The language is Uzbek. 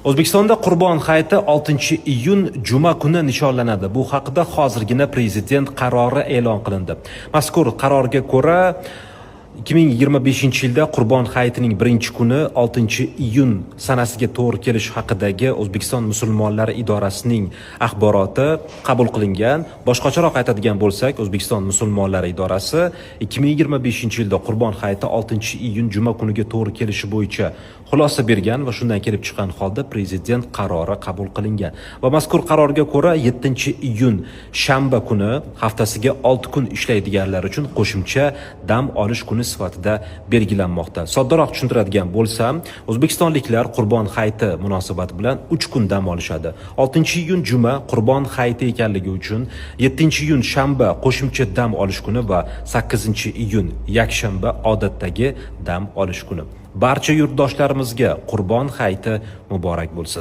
O'zbekistonda Qurbon hayiti 6 iyun juma kuni nishonlanadi. Bu haqida hozirgina prezident qarori e'lon qilindi. Mazkur qarorga ko'ra, 2025-yilda Qurbon hayitining birinchi kuni 6 iyun sanasiga to'g'ri kelishi haqidagi O'zbekiston musulmonlari idorasining axboroti qabul qilingan. Boshqacharoq aytadigan bo'lsak, O'zbekiston musulmonlari idorasi 2025-yilda Qurbon hayiti 6 iyun juma kuniga to'g'ri kelishi bo'yicha xulosa bergan va shundan kelib chiqqan holda prezident qarori qabul qilingan. Va mazkur qarorga ko'ra, 7 iyun shanba kuni haftasiga 6 kun ishlaydiganlar uchun qo'shimcha dam olish kuni sifatida belgilanmoqda. Soddaroq tushuntiradigan bo'lsam, o'zbekistonliklar Qurbon hayiti munosabati bilan 3 kun dam olishadi. 6 iyun juma Qurbon hayiti ekanligi uchun, 7 iyun shanba qo'shimcha dam olish kuni va 8 iyun yakshanba odatdagi dam olish kuni. Barcha yurtdoshlarimizga Qurbon hayiti muborak bo'lsin.